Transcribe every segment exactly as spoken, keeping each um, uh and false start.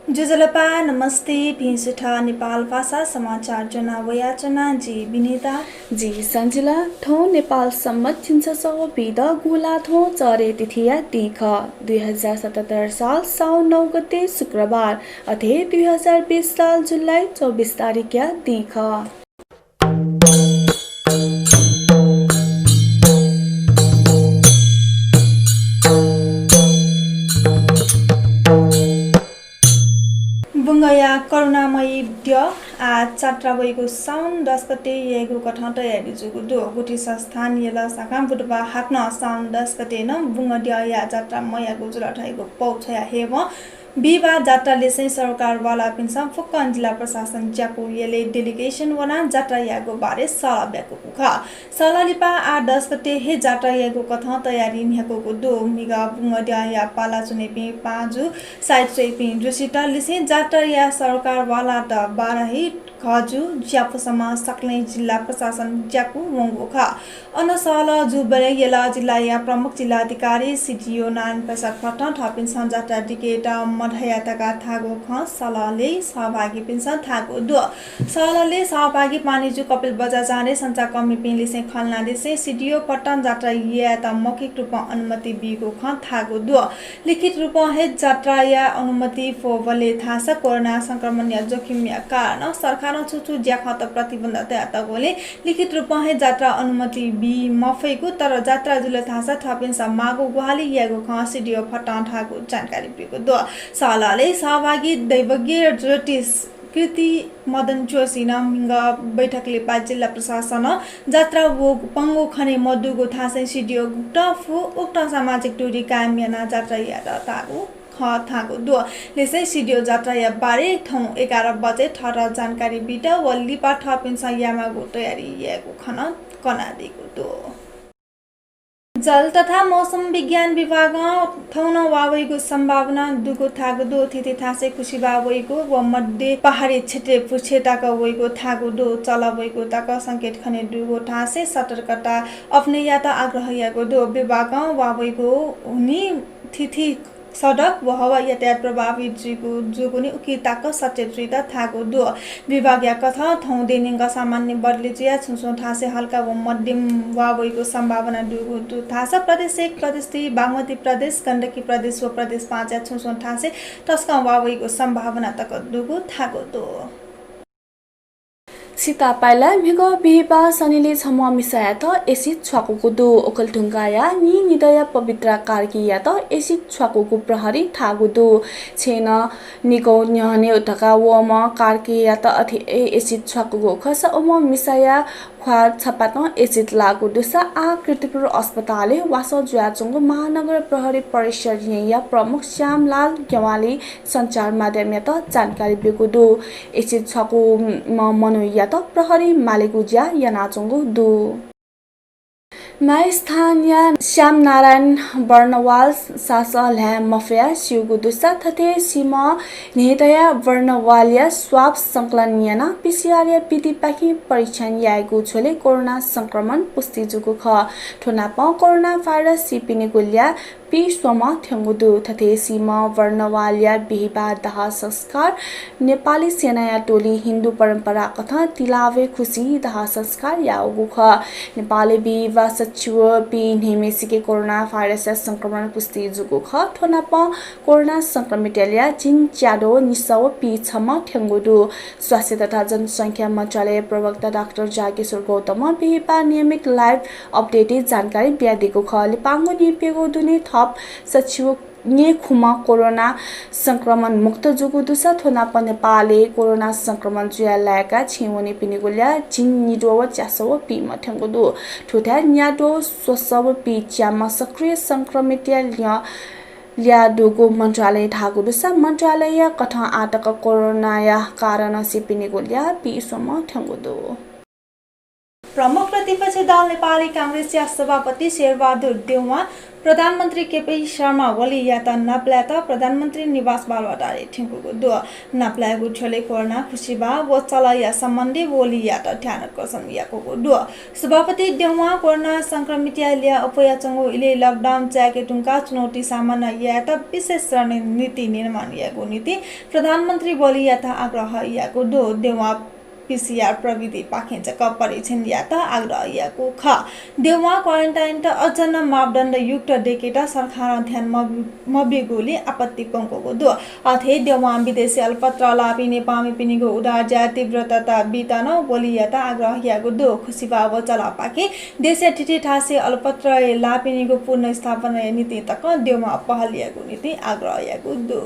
ज्वजलपा, नमस्ते, भिं सुथ, नेपाल भाषा समाचार ज्वना वयाच्वना जि विनिता। जि सञ्जिला। थौं नेपाल सम्बत झिंछसः व पीदँ गुंलाथ्व चःह्रे तिथिया दिं खः, दुई हजार सतहत्तर साल साउन नौ गते शुक्रबार, अथे दुई हजार बीस साल जुलाई चौबिस तारिखया दिं खः। बुंगःया करुणामयी द्यः आः जात्रा वइगु साउन दस गते यायेगु कथं तयारी जूगु दु। गुठी संस्थान यल शाखां बुधबार हाकनं साउन दस गते नं बुंगः द्यःया जात्रा मयाःगु जुल धइगु पौ छ्वया हयेवं बिहिबार जात्रा लिसें सरोकारवालापिन्सं फुक्कं जिल्ला प्रशासन ज्याकू यलय् delegation वनाः जात्रा यायेगु बारे सल्लाह ब्याकूगु खः। सल्लाह लिपा आः दस गते हे जात्रा यायेगु कथं तयारी न्ह्याकूगु दु। म्हिगः बुंगः द्यःया पाला च्वनीपिं पाँजु, साइत स्वइपिं जुसित लिसें जात्राया सरोकारवालात बाराही, घजु, ज्यापुसम्म सकलें जिल्ला प्रशासन ज्याकू वंगु खः। अन सहलह जूबलय् यल जिल्लाया प्रमुख जिल्लाधिकारी, CDO नारायण प्रसाद भट्टं थःपिन्सं जात्रा दिकेत मधया धकाः धाःगु खँ सहलहलय् सहभागीपिन्सं धाःगु दु। सहलहलय् सहभागी पानीजु कपिल बज्राचार्यं सञ्चारकर्मीपिं लिसें खँ ल्हानादिसें CDO भट्टं जात्रा यायेत मौखिक रूपं अनुमति बीगु खँ धाःगु दु। लिखित रूपं हे जात्राया अनुमति फ्वःबलय् धाःसा कोरोना संक्रमणया जोखिमया कारणं सरकारं छु छु ज्याखँत प्रतिबन्ध तयातःगुलिं लिखित रूपं हे जात्रा अनुमति बी मफइगु, तर जात्रा जुल धाःसा थःपिन्सं माःगु ग्वाहालि यायेगु खँ CDO भट्टं धाःगु जानकारी ब्यूगु दु। सहलहलय् सहभागी दैवज्ञ ज्योतिष कीर्ति मदन जोशीं म्हिगः बैठक लिपा जिल्ला प्रशासनं जात्रा व पंगु खने मदुगु धासें CDO गुकथं फु उकथं सामाजिक दूरी कायम यानाः जात्रा यायेत धाःगु खँ धाःगु दु। लिसें CDO जात्राया बारे थौं एघार बजे थःत जानकारी बीत व लिपा थःपिन्सं यायेमाःगु तयारी यायेगु खँ नं कनादीगु दु। जल तथा मौसम विज्ञान विभागं थौं नं वा वइगु सम्भावना दुगु धाःगु दु। थीथी थासय् कुसिबा वइगु व मध्य पहाडी क्षेत्रय् पुच्छेताक वइगु धाःगु दु। चल वइगु तक संकेत खने दुगु थासय् सतर्कता अपनय् यायेत आग्रह याःगु दु। विभागं वा वइगु हुनिं थीथी सडक व हवाई यातायात प्रभावित जुइगु जूगुलिं उकी तक सचेत जुइत धाःगु दु। विभागया कथं थौं देनिंक सामान्य बदली जुयाः छुं छुं थासय् हल्का व मध्यम वा वइगु सम्भावना दुगु दु धाःसा प्रदेश एक, प्रदेश दुई, बागमती प्रदेश, गण्डकी प्रदेश व प्रदेश पाँचया छुं छुं थासय् तसकं वा वइगु सम्भावना तक दुगु धाःगु दु। सीतापाइलाय् म्हिगः बिहिबाः सनिलय् छम्ह मिसायात एसिड छ्वाकूगु दु। ओखलढुङ्गाया नीनिदँया पवित्रा कार्कीयात एसिड छ्वाकूगु प्रहरीं धाःगु दु। छेँनं निगौ न्ह्यःने धकाः वःम्ह कार्कीयात अथे हे एसिड छ्वाकूगु खःसा उम्ह मिसाया ख्वाः छपातं एसिड लाःगु दुसा आः कीर्तिपुर अस्पतालय् वासः जुयाच्वंगु महानगर प्रहरी परिसर येँया प्रमुख श्यामलाल ज्ञवालीं सञ्चार माध्यमयात जानकारी ब्यूगु दु। एसिड छ्वाकूम्ह मनूयात प्रहरीं मालेगु ज्या यानाच्वंगु दु। माइस्थानया श्यामनारायण बर्णवाल सासः ल्हाये मफयाः स्यूगु दुसा थथे सीम्ह न्हेतया बर्णवालया स्वाब संकलन यानाः PCR या विधिपाखें परीक्षण यायेगु झ्वलय् कोरोना संक्रमण पुष्टि जूगु खः। थ्व नापं कोरोना भाइरस सीपिनिगु ल्याः पीस्वम्ह थ्यंगु दु। थथे सीम्ह बर्णवालया बिहिबाः दाह संस्कार नेपाली सेनाया टोलीं हिन्दू परम्परा कथं तिलावे खुसी दाह संस्कार याःगु खः। नेपालय् बिहिबाः सच्छि व पीन्हय्‌म्हेसिके कोरोना भाइरसया संक्रमण पुष्टि जूगु खः। थ्व नापं कोरोना संक्रमितया ल्याः झिंच्याद्वः निसः व पीछम्ह थ्यंगु दु। स्वास्थ्य तथा जनसंख्या मन्त्रालय प्रवक्ता डाक्टर जागेश्वर गौतमं बिहिबाः नियमित live update-य् जानकारी बियादीगु खः। लिपांगु नीप्यघौ दुने थप सच्छि व न्येखुम्ह कोरोना संक्रमण मुक्त जूगु दुसा थ्व नापं नेपालय् कोरोना संक्रमण जुयाः लाय्‌काः छेँय् वनीपिनिगु ल्याः झिंनिद्वः व च्यासः व पीम्ह थ्यंगु दु। थुथाय् न्याद्वः व स्वसः व पीच्याम्ह सक्रिय संक्रमितया ल्याः दुगु मन्त्रालयं धाःगु दुसा मन्त्रालय कथं आःतक कोरोनाया कारणं सीपिनिगु ल्याः पीस्वम्ह थ्यंगु दु। प्रमुख प्रतिपक्षी दल नेपाली कांग्रेसया सभापति शेरबहादुर देउवां प्रधानमन्त्री केपी शर्मा ओलीयात नापलायेत प्रधानमन्त्री निवास बालुवाटारय् थ्यंकूगु दु। नापलायेगु झ्वलय् कोरोना, खुसिबाः व चलया सम्बन्धी ओलीयात ध्यानाकर्षण याकूगु दु। सभापति देवां कोरोना संक्रमितया ल्याः अप्वयाच्वंगु इलय् लकडाउन चायेके धुंकाः चुनौती सामना यायेत विशेष रणनीति निर्माण यायेगु निंतिं प्रधानमन्त्री ओलीयात आग्रह याःगु दु। देवां पीसीआर प्रविधिपाखें जक परीक्षण यायेत आग्रह याःगु खः। देवां क्वारेन्टाइनत अझ नं मापदण्डयुक्त दयेकेत सरकारं ध्यान मबि-, मबिगुलिं आपत्ति प्वंकूगु दु। अथे देवां विदेशय् अलपत्र लाःपिं नेपाःमिपिनिगु उद्धार ज्याय् तीव्रता बीत नं ओलीयात आग्रह याःगु दु। खुसिबाः व चलपाखें देशया थीथी थासय् अलपत्र लाःपिनिगु पुनर्स्थापनाया निंतिं तकं देवां पहल यायेगु निंतिं आग्रह याःगु दु।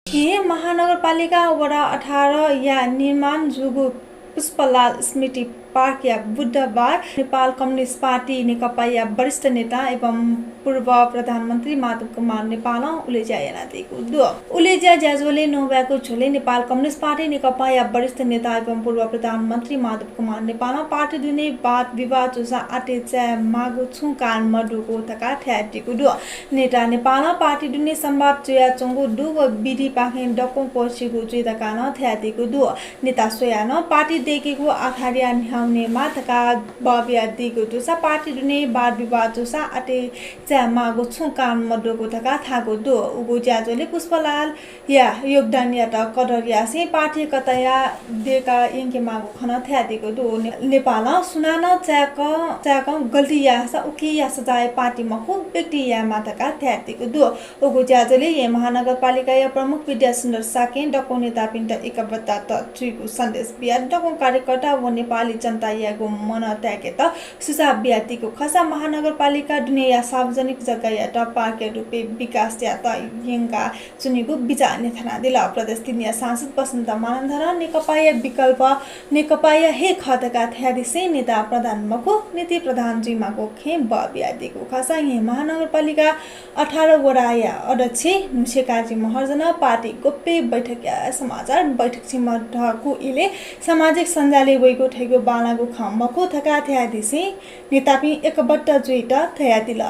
येँ महानगरपालिका वडा अठारया निर्माण जूगु पुष्पलाल स्मृति पार्कया बुधबार नेपाल कम्युनिस्ट पार्टी नेकपाया वरिष्ठ नेता एवं पूर्व प्रधानमन्त्री माधव कुमार नेपालं उलेज्या यानादीगु दु। उलेज्या ज्याझ्वलय् नवायेगु झ्वलय् नेपाल कम्युनिस्ट पार्टी नेकपाया वरिष्ठ नेता एवं पूर्व प्रधानमन्त्री माधव कुमार नेपालं पार्टी दुने वाद विवाद जूसा अथे चाये माःगु छुं कारण मदुगु धकाः धयादीगु दु। नेता नेपालं पार्टी दुने संवाद जुयाच्वंगु दु व विधिपाखें दक्वं क्वःछिगु जुइ धकाः नं धयादीगु दु। नेता स्वयाः नं पार्टी दयेकेगु आधारया न्ह्याःनेमा धकाः बः बियादीगु दुसा पार्टी दुने वाद विवाद जूसा अथे चाये माःगु छुं कारण मदुगु धकाः धाःगु दु। उगु ज्याझ्वलय् पुष्पलाल या योगदानयात कदर यासें पार्टी एकताया दय्का यंकेमाःगु खँ नं धयादीगु दु। ने-, नेपालं सुनानं चाय्क, चाय्कं गल्ती याःसा उकिया सजाय पार्टी मखु, व्यक्ति यायेमाः धकाः धयादीगु दु। उगु ज्याझ्वलय् येँ महानगरपालिकाया प्रमुख विद्यासुन्दर शाक्यं दक्वं नेतापिन्त एकबद्धता जुइगु सन्देश बियाः दक्वं कार्यकर्ता व नेपाली जनतायागु मन ताय्केत सुझाव बियादीगु खःसा महानगरपालिका दुनेया सार्वजनिक जग्गायात पार्कया रूपय् विकास यायेत यंका च्वनेगु बिचाः न्ह्यथनादिल। प्रदेश तीनया सांसद बसन्त मानन्धरं नेकपाया विकल्प नेकपाया हे खः धकाः धयादिसें नेता प्रधान मखु, नीति प्रधान जुइमाःगु खँय् बः बियादीगु खःसा येँ महानगरपालिका अठार वडाया अध्यक्ष नुसेकाजी महर्जनं पार्टी गोप्य बैठकया समाचार बैठक छिमधःगु इलय् सामाजिक सञ्जालय् वइगु थ्यंगु बांलाःगु खँ मखु धकाः धयादिसें नेतापिं एकबद्ध जुइत धयादिल।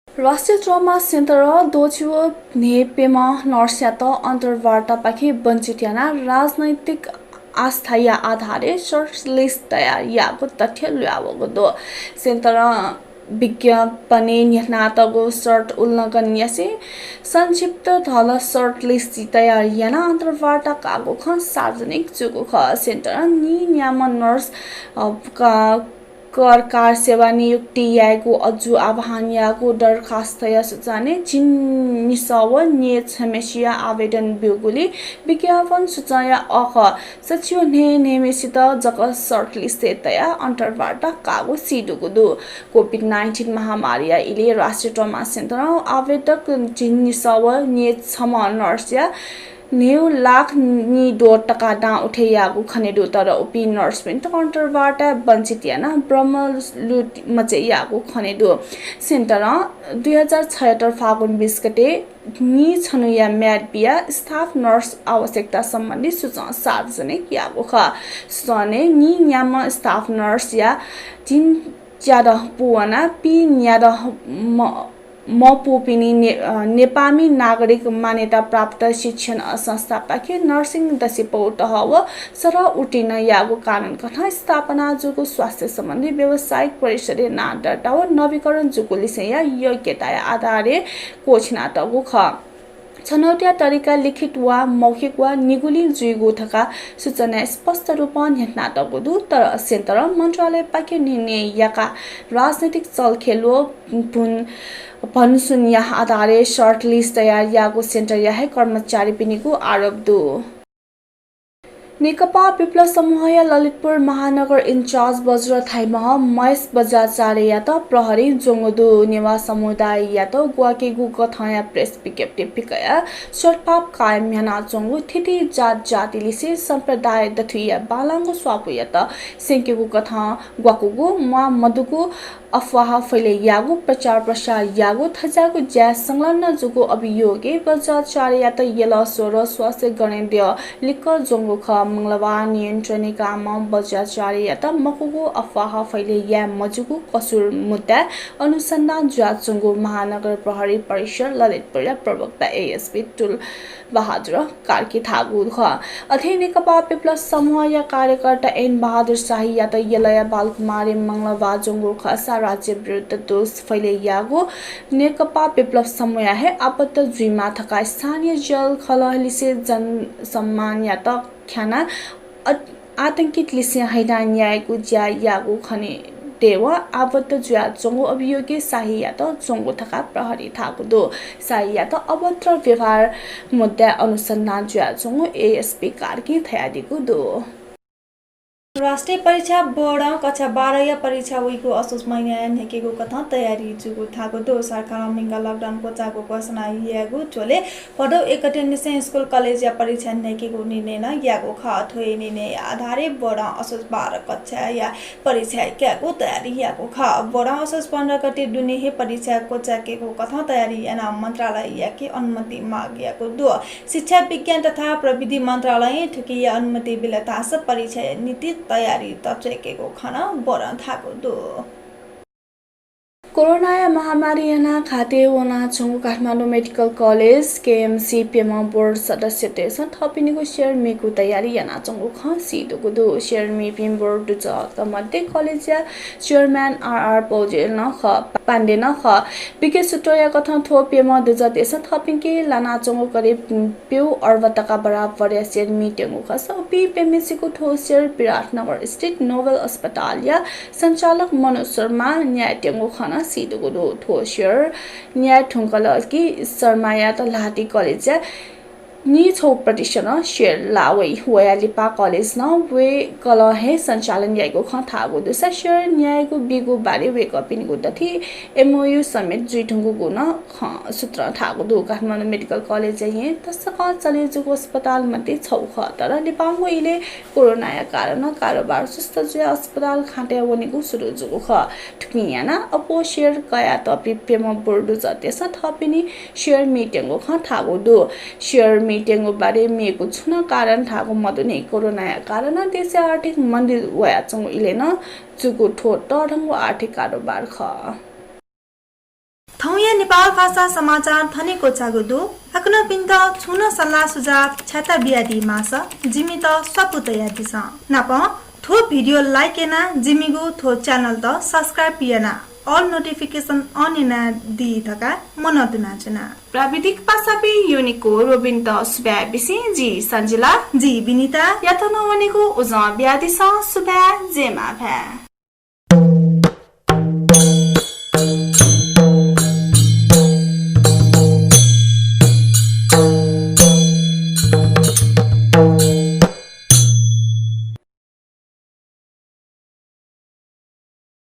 राष्ट्रिय ट्रमा सेन्टरं द्वःछि व न्हय्प्यम्ह नर्सयात अन्तर्वार्तापाखें वञ्चित यानाः राजनैतिक आस्थाया आधारय् सर्ट लिस्ट तयार याःगु तथ्य लुयावःगु दु। सेन्टरं विज्ञापनय् न्ह्यथनातःगु सर्ट उल्लंघन यासें संक्षिप्त धल सर्ट लिस्ट तयार यानाः अन्तर्वार्ता काःगु खँ सार्वजनिक जूगु खः। सेन्टरं नीन्याम्ह नर्स, अ, का-, कर कार सेवा नियुक्ति यायेगु अजू आह्वान याःगु दरखास्तया सूचनय् झिंनिसः व न्यय्छम्हेसिया आवेदन ब्यूगुलिं विज्ञापन सूचनया अःखः सछि व न्हय्न्हय्म्हेसित जक सर्ट लिस्टय् तयाः अन्तर्वार्ता काःगु सीदुगु दु। कोभिड नाइन्टिन महामारीया इलय् राष्ट्रिय ट्रमा सेन्टरं आवेदक झिंनिसः व न्यय्छम्ह नर्सया न्हय् लाख निद्वः तका दां उठे याःगु खनेदु, तर उपिं नर्सपिन्त अन्तर्वार्ताय् वञ्चित यानाः ब्रह्मलुट मचे याःगु खनेदु। सेन्टरं दुई हजार छयत्तर फागुन बिस गते नीछन्हुया म्याद बियाः स्टाफ नर्स आवश्यकता सम्बन्धी सूचना सार्वजनिक याःगु खः। सूचनाय् नीन्याम्ह स्टाफ नर्सया झिंच्यादँ पूवनाः पीन्यादँ म-, मपूपिनि ने-, अ, नेपाःमि नागरिक मान्यता प्राप्त शिक्षण संस्थापाखें नर्सिङ दसिपौ तह व सरह उत्तीर्ण याःगु कारण कथं स्थापना जूगु स्वास्थ्य सम्बन्धी व्यावसायिक परिषदय् नां दर्ता व नवीकरण जूगु लिसेंया योग्यताया आधारय् क्वःछिनातःगु खः। छनौटया तरिका लिखित वा मौखिक वा निगुलिं जुइगु धकाः सूचनाय् स्पष्ट रूपं न्ह्यथनातःगु दु, तर सेन्टरं मन्त्रालयपाखें निर्णय याकाः राजनैतिक चलखेल व भुन-, भनसुनया आधारय् सर्ट लिस्ट तयार याःगु सेन्टरया हे कर्मचारीपिनिगु आरोप दु। नेकपा विप्लव समूहया ललितपुर महानगर इन्चार्ज वज्र थाइमह महेश बज्राचार्ययात प्रहरीं ज्वंगु दु। नेवाः समुदाययात ग्वाकेगु कथंया प्रेस विज्ञप्ति पिकयाः सद्भाव कायम यानाच्वंगु थीथी जात जातिलिसे सम्प्रदाय दथुइया बांलाःगु स्वापूयात स्यंकेगु कथं ग्वाकूगु म्वाः मदुगु अफवाह फैले याःगु, प्रचार प्रसार याःगु थज्याःगु ज्याय् संलग्न जूगु अभियोगय् बज्राचार्ययात यल स्वरं स्वास्थ्य गणेद्यः लिक्क ज्वंगु खः। मंगलबार नियन्त्रण निकायं बज्राचार्ययात मखुगु अफवाह फैले याये मज्यूगु कसुर मुद्दाय् अनुसन्धान जुयाच्वंगु महानगर प्रहरी परिसर ललितपुरया प्रवक्ता एएसपी तुल बहादुर कार्कीं धाःगु खः। अथे नेकपा विप्लव समूहया कार्यकर्ता ऐन बहादुर शाहीयात यलया बालकुमारी मंगलबार ज्वंगु खःसा राज्य विरुद्ध दोष फैले याःगु नेकपा विप्लव समूह हे आबद्ध जुइमाः धकाः स्थानीय जेल खलः लिसे जनसम्मानयात ख्यानाः अ-, आतंकित लिसे हइनाः न्यायेगु ज्या याःगु खनेदयेवं आबद्ध जुयाच्वंगु अभियोगय् शाहीयात ज्वंगु धकाः प्रहरीं धाःगु दु। शाहीयात अभद्र व्यवहार मुद्दाय् अनुसन्धान जुयाच्वंगु एएसपी कार्कीं धयादीगु दु। राष्ट्रिय परीक्षा बोर्डं कक्षा बाह्रया परीक्षा वइगु असोज महिनाय् न्ह्याकेगु कथं तयारी जूगु धाःगु दु। सरकारं म्हिगः लकडाउन क्वचाःगु घोषणा याःगु झ्वलय् भदौ एक गते निसें स्कुल कलेजया परीक्षा न्ह्याकेगु निर्णय नं याःगु खः। थ्व हे निर्णयया आधारय् बोर्डं असोज बाह्र कक्षाया परीक्षा कायेगु तयारी याःगु खः। बोर्डं असोज पन्ध्र गते दुने हे परीक्षा क्वचायेकेगु कथं तयारी यानाः मन्त्रालययाके अनुमति माग याःगु दु। शिक्षा, विज्ञान तथा प्रविधि मन्त्रालयं थुकिया अनुमति बिल धाःसा परीक्षाया निंतिं तयारी तछ्वयेकेगु खँ नं बोर्डं धाःगु दु। कोरोनाया महामारी यानाः घातय् वनाच्वंगु काठमाडौँ मेडिकल कलेज, केएमसी, प्यम्ह बोर्ड सदस्यतय्सं थःपिनिगु सेयर मीगु तयारी यानाच्वंगु खँ सीदुगु दु। सेयर मीपिं बोर्ड दुजःत मध्ये कलेजया चेयरम्यान आरआर पौडेल नं खः, पाण्डे नं खः। बीके सूत्रया कथं थ्व प्यम्ह दुजःतय्सं थःपिंके लानाच्वंगु करिब प्यू अर्ब तका बराबरया सेयर मीत्यंगु खःसा उपिं प्यम्हेसिगु थ्व सेयर विराटनगर स्थित नोबेल अस्पतालया सञ्चालक मनोज शर्मां न्यायेत्यंगु खँ नं सीदुगु दु। थ्व सेयर न्याये धुंकल कि शर्मायात ल्हातिइ कलेजया नीछगू प्रतिशतं सेयर लाः वइ। वया लिपा कलेज नं वय्कलं हे सञ्चालन याइगु खँ धाःगु दुसा सेयर न्यायेगु बीगु बारे वय्कःपिनिगु दथुइ एमओयू समेत जुइधुंकूगु नं खँ सूत्रं धाःगु दु। काठमाडौँ मेडिकल कलेज हे तसकं चले जूगु अस्पताल मध्ये छगू खः, तर लिपांगु इलय् कोरोनाया कारणं कारोबार सुस्त जुयाः अस्पताल घातय् वनेगु सुरु जूगु खः। थुकिं यानाः अप्वः सेयर कयातःपिं प्यम्ह बोर्ड दुजःतय्सं थःपिनि सेयर मीत्यंगु खँ धाःगु दु। सेयर मीत्यंगु बारे मेगु छुं नं कारण धाःगु मदुनि। कोरोनाया कारणं देशय् आर्थिक मन्दी वयाच्वंगु इलय् नं जूगु थ्व तःधंगु आर्थिक कारोबार खः। थौंया नेपाल भाषा समाचार थन हे क्वचाःगु दु। छिकपिन्त छुं नं सल्लाह सुझाव छ्याता बियादी माःसा जिमित स्वापू तयादिसँ। नापं थ्व भिडियो like यानाः जिमिगु थ्व च्यानलत subscribe यानाः all notification on यानादी धकाः मनंतुनाच्वना। प्राविधिक पासापिं योनिको रोबिनत सुभाय् बिसें जि सञ्जिला। जि बिनिता। यात नं वनेगु उजं बियादिसँ। सुभाय्, जय मांभाय्।